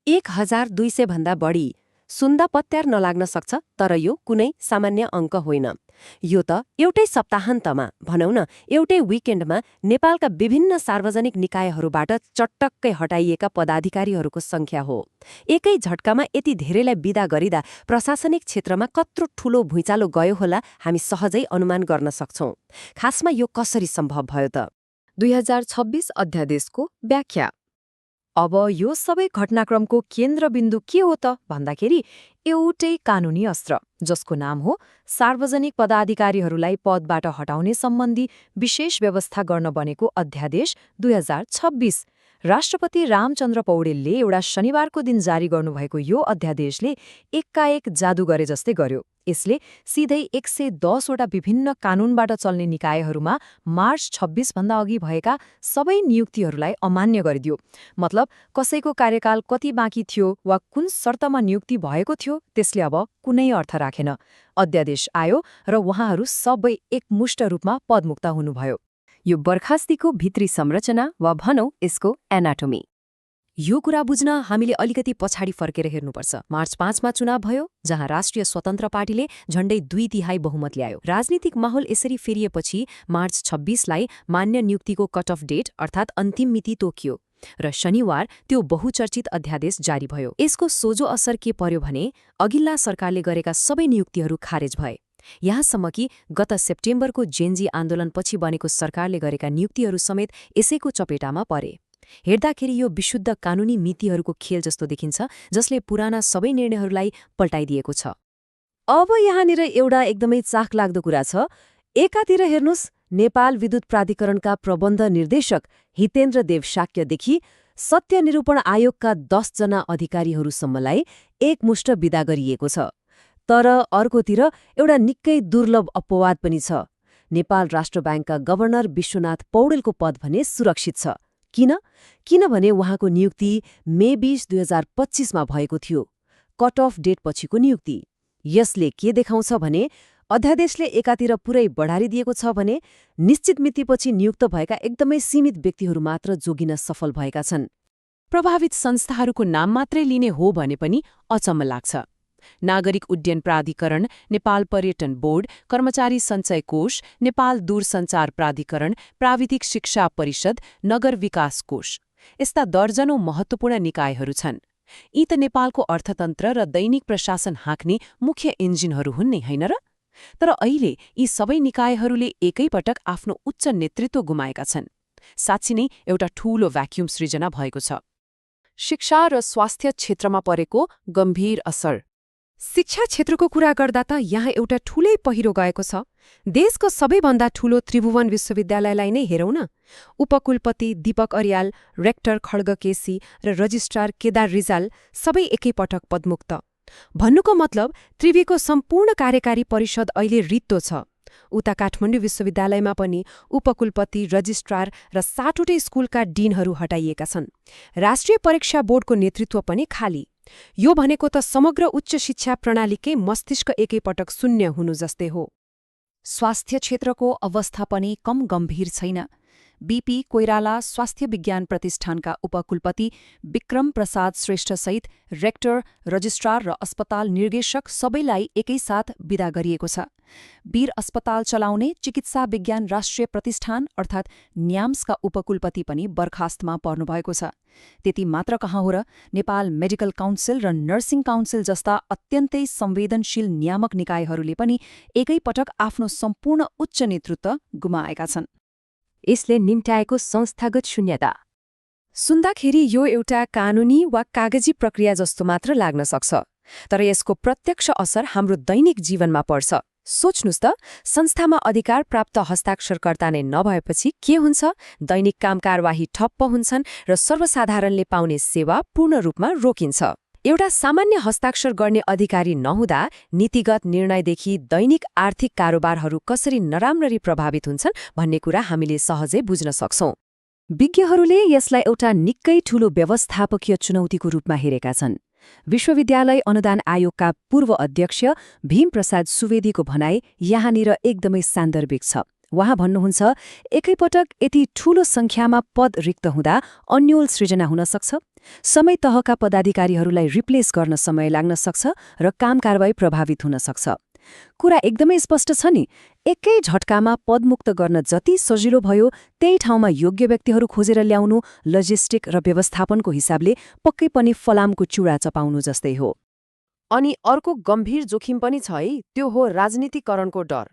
1200 भन्दा बढी सुन्दा पत्यार नलाग्न सक्छ, तर यो कुनै सामान्य अङ्क होइन। यो त एउटै सप्ताहन्तमा, भनौँ न एउटै विकेन्डमा नेपालका विभिन्न सार्वजनिक निकायहरूबाट चटक्कै हटाइएका पदाधिकारीहरूको सङ्ख्या हो। एकै झट्कामा यति धेरैलाई बिदा गरिदा प्रशासनिक क्षेत्रमा कत्रो ठूलो भुइँचालो गयो होला हामी सहजै अनुमान गर्न सक्छौं। खासमा यो कसरी सम्भव भयो त? 2026 अध्यादेशको व्याख्या। अब यो सबै घटनाक्रमको केन्द्रबिन्दु के हो त भन्दाखेरि एउटै कानूनी अस्त्र, जसको नाम हो सार्वजनिक पदाधिकारीहरूलाई पदबाट हटाउने सम्बन्धी विशेष व्यवस्था गर्न बनेको अध्यादेश 2026। राष्ट्रपति रामचन्द्र पौडेलले एउटा शनिबारको दिन जारी गर्नुभएको यो अध्यादेशले एकाएक जादु गरे जस्तै गर्यो। यसले सिधै 110 वटा विभिन्न कानूनबाट चल्ने निकायहरूमा मार्च 26 भन्दा अघि भएका सबै नियुक्तिहरूलाई अमान्य गरिदियो। मतलब कसैको कार्यकाल कति बाँकी थियो वा कुन शर्तमा नियुक्ति भएको थियो त्यसले अब कुनै अर्थ राखेन। अध्यादेश आयो र उहाँहरू सबै एकमुष्ट रूपमा पदमुक्त हुनुभयो। यो बर्खास्तीको भित्री संरचना वा भनौँ यसको एनाटोमी। यो कुरा बुझ्न हामीले अलिकति पछाडि फर्केर हेर्नुपर्छ। मार्च 5 मा चुनाव भयो, जहाँ राष्ट्रिय स्वतन्त्र पार्टीले झण्डै 2/3 बहुमत ल्यायो। राजनीतिक माहौल यसरी फेरिएपछि मार्च 26 लाई मान्य नियुक्तिको कट अफ डेट अर्थात् अन्तिम मिति तोकियो र शनिबार त्यो बहुचर्चित अध्यादेश जारी भयो। यसको सोझो असर के पर्यो भने अघिल्ला सरकारले गरेका सबै नियुक्तिहरू खारेज भए। यहाँसम्म कि गत सेप्टेम्बरको जेनजी आन्दोलनपछि बनेको सरकारले गरेका नियुक्तिहरू समेत यसैको चपेटामा परे। हेर्दाखेरि यो विशुद्ध कानूनी मितिहरूको खेल जस्तो देखिन्छ, जसले पुराना सबै निर्णयहरूलाई पल्टाइदिएको छ। अब यहाँनिर एउटा एकदमै चाखलाग्दो कुरा छ। एकातिर हेर्नुस्, नेपाल विद्युत प्राधिकरणका प्रबन्ध निर्देशक हितेन्द्र देव शाक्यदेखि सत्यनिरूपण आयोगका 10 जना अधिकारीहरूसम्मलाई एकमुष्ट बिदा गरिएको छ। तर अर्कोतिर एउटा निकै दुर्लभ अपवाद पनि छ। नेपाल राष्ट्र ब्याङ्कका गभर्नर विश्वनाथ पौडेलको पद भने सुरक्षित छ। किनभने उहाँको नियुक्ति मे 20, 2025 मा भएको थियो, कट अफ डेट पछिको नियुक्ति। यसले के देखाउँछ भने अध्यादेशले एकातिर पुरै बढारिदिएको छ भने निश्चित मितिपछि नियुक्त भएका एकदमै सीमित व्यक्तिहरू मात्र जोगिन सफल भएका छन्। प्रभावित संस्थाहरूको नाम मात्रै लिने हो भने पनि अचम्म लाग्छ। नागरिक उड्डयन प्राधिकरण, नेपाल पर्यटन बोर्ड, कर्मचारी सञ्चय कोष, नेपाल दूरसञ्चार प्राधिकरण, प्राविधिक शिक्षा परिषद, नगर विकास कोष, यस्ता दर्जनौं महत्त्वपूर्ण निकायहरू छन्। यी त नेपालको अर्थतन्त्र र दैनिक प्रशासन हाँक्ने मुख्य इन्जिनहरू हुन् नै, होइन र? तर अहिले यी सबै निकायहरूले एकैपटक आफ्नो उच्च नेतृत्व गुमाएका छन्। साँच्चै नै एउटा ठूलो भ्याक्युम सृजना भएको छ। शिक्षा र स्वास्थ्य क्षेत्रमा परेको गम्भीर असर। शिक्षा क्षेत्रको कुरा गर्दा त यहाँ एउटा ठूलै पहिरो गएको छ। देशको सबैभन्दा ठूलो त्रिभुवन विश्वविद्यालयलाई नै हेरौँ न। उपकुलपति दीपक अर्याल, रेक्टर खड्ग केसी र रजिस्ट्रार केदार रिजाल सबै एकैपटक पदमुक्त। भन्नुको मतलब त्रिविको सम्पूर्ण कार्यकारी परिषद अहिले रित्तो छ। उता काठमाडौँ विश्वविद्यालयमा पनि उपकुलपति, रजिस्ट्रार र 60वटै स्कुलका डिनहरू हटाइएका छन्। राष्ट्रिय परीक्षा बोर्डको नेतृत्व पनि खाली। यो भनेको त समग्र उच्च शिक्षा प्रणालीकै मस्तिष्क एकैपटक शून्य हुनु जस्तै हो। स्वास्थ्य क्षेत्रको अवस्था पनि कम गम्भीर छैन। बीपी कोइराला स्वास्थ्य विज्ञान प्रतिष्ठानका उपकुलपति विक्रम प्रसाद श्रेष्ठसहित रेक्टर, रजिस्ट्रार र अस्पताल निर्देशक सबैलाई एकैसाथ बिदा गरिएको छ। वीर अस्पताल चलाउने चिकित्सा विज्ञान राष्ट्रिय प्रतिष्ठान अर्थात् न्याम्सका उपकुलपति पनि बर्खास्तमा पर्नुभएको छ। त्यति मात्र कहाँ हो र, नेपाल मेडिकल काउन्सिल र नर्सिङ काउन्सिल जस्ता अत्यन्तै संवेदनशील नियामक निकायहरूले पनि एकैपटक आफ्नो सम्पूर्ण उच्च नेतृत्व गुमाएका छन्। यसले निम्त्याएको संस्थागत शून्यता सुन्दाखेरि यो एउटा कानूनी वा कागजी प्रक्रिया जस्तो मात्र लाग्न सक्छ, तर यसको प्रत्यक्ष असर हाम्रो दैनिक जीवनमा पर्छ। सोच्नुस् त, संस्थामा अधिकार प्राप्त हस्ताक्षरकर्ता नै नभएपछि के हुन्छ? दैनिक काम कारवाही ठप्प हुन्छन् र सर्वसाधारणले पाउने सेवा पूर्ण रूपमा रोकिन्छ। एउटा सामान्य हस्ताक्षर गर्ने अधिकारी नहुँदा नीतिगत निर्णयदेखि दैनिक आर्थिक कारोबारहरू कसरी नराम्ररी प्रभावित हुन्छन् भन्ने कुरा हामीले सहजै बुझ्न सक्छौं। विज्ञहरूले यसलाई एउटा निकै ठूलो व्यवस्थापकीय चुनौतीको रूपमा हेरेका छन्। विश्वविद्यालय अनुदान आयोगका पूर्व अध्यक्ष भीमप्रसाद सुवेदीको भनाई यहाँनिर एकदमै सान्दर्भिक छ। उहाँ भन्नुहुन्छ, एकैपटक यति ठूलो संख्यामा पद रिक्त हुँदा अन्यल सृजना हुन सक्छ। समय तहका पदाधिकारीहरूलाई रिप्लेस गर्न समय लाग्न सक्छ र काम कारबाही प्रभावित हुन सक्छ। कुरा एकदमै स्पष्ट छ नि, एकै झट्कामा पदमुक्त गर्न जति सजिलो भयो त्यही ठाउँमा योग्य व्यक्तिहरू खोजेर ल्याउनु लजिस्टिक र व्यवस्थापनको हिसाबले पक्कै पनि फलामको चूडा चपाउनु जस्तै हो। अनि अर्को गम्भीर जोखिम पनि छ है, त्यो हो राजनीतिकरणको डर।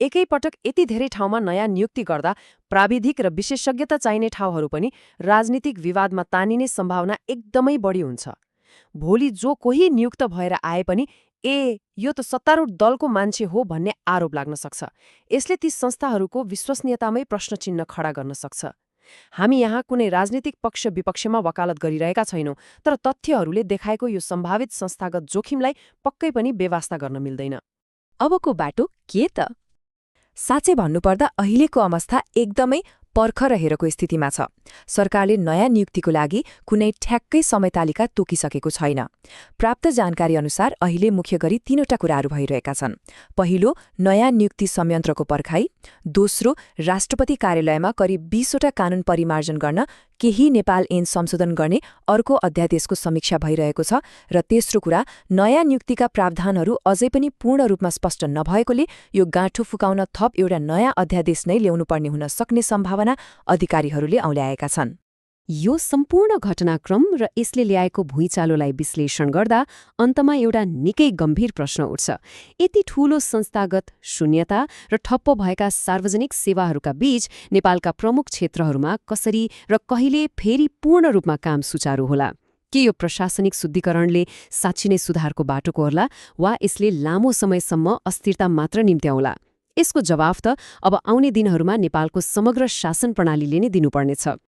एकैपटक यति धेरै ठाउँमा नयाँ नियुक्ति गर्दा प्राविधिक र विशेषज्ञता चाहिने ठाउँहरू पनि राजनीतिक विवादमा तानिने सम्भावना एकदमै बढी हुन्छ। भोलि जो कोही नियुक्त भएर आए पनि यो त सत्तारूढ दलको मान्छे हो भन्ने आरोप लाग्न सक्छ। यसले ती संस्थाहरूको विश्वसनीयतामै प्रश्नचिह्न खडा गर्न सक्छ। हामी यहाँ कुनै राजनीतिक पक्ष विपक्षमा वकालत गरिरहेका छैनौँ, तर तथ्यहरूले देखाएको यो सम्भावित संस्थागत जोखिमलाई पक्कै पनि बेवास्ता गर्न मिल्दैन। अबको बाटो के त? साँच्चै भन्नुपर्दा अहिलेको अवस्था एकदमै पर्ख र हेरको स्थितिमा छ। सरकारले नयाँ नियुक्तिको लागि कुनै ठ्याक्कै समय तालिका तोकिसकेको छैन। प्राप्त जानकारी अनुसार अहिले मुख्य गरी 3वटा कुराहरू भइरहेका छन्। पहिलो, नयाँ नियुक्ति संयन्त्रको पर्खाइ। दोस्रो, राष्ट्रपति कार्यालयमा करिब 20वटा कानून परिमार्जन गर्न केही नेपाल ऐन संशोधन गर्ने अर्को अध्यादेशको समीक्षा भइरहेको छ। र तेस्रो कुरा, नयाँ नियुक्तिका प्रावधानहरू अझै पनि पूर्ण रूपमा स्पष्ट नभएकोले यो गाँठो फुकाउन थप एउटा नयाँ अध्यादेश नै ल्याउनुपर्ने हुन सक्ने सम्भावना अधिकारीहरूले औल्याएका छन्। यो सम्पूर्ण घटनाक्रम र यसले ल्याएको भुइँचालोलाई विश्लेषण गर्दा अन्तमा एउटा निकै गम्भीर प्रश्न उठ्छ। यति ठूलो संस्थागत शून्यता र ठप्प भएका सार्वजनिक सेवाहरूका बीच नेपालका प्रमुख क्षेत्रहरूमा कसरी र कहिले फेरि पूर्ण रूपमा काम सुचारू होला? के यो प्रशासनिक शुद्धिकरणले साँच्चै नै सुधारको बाटो कोर्ला वा यसले लामो समयसम्म अस्थिरता मात्र निम्त्याउला? यसको जवाफ त अब आउने दिनहरूमा नेपालको समग्र शासन प्रणालीले नै दिनुपर्नेछ।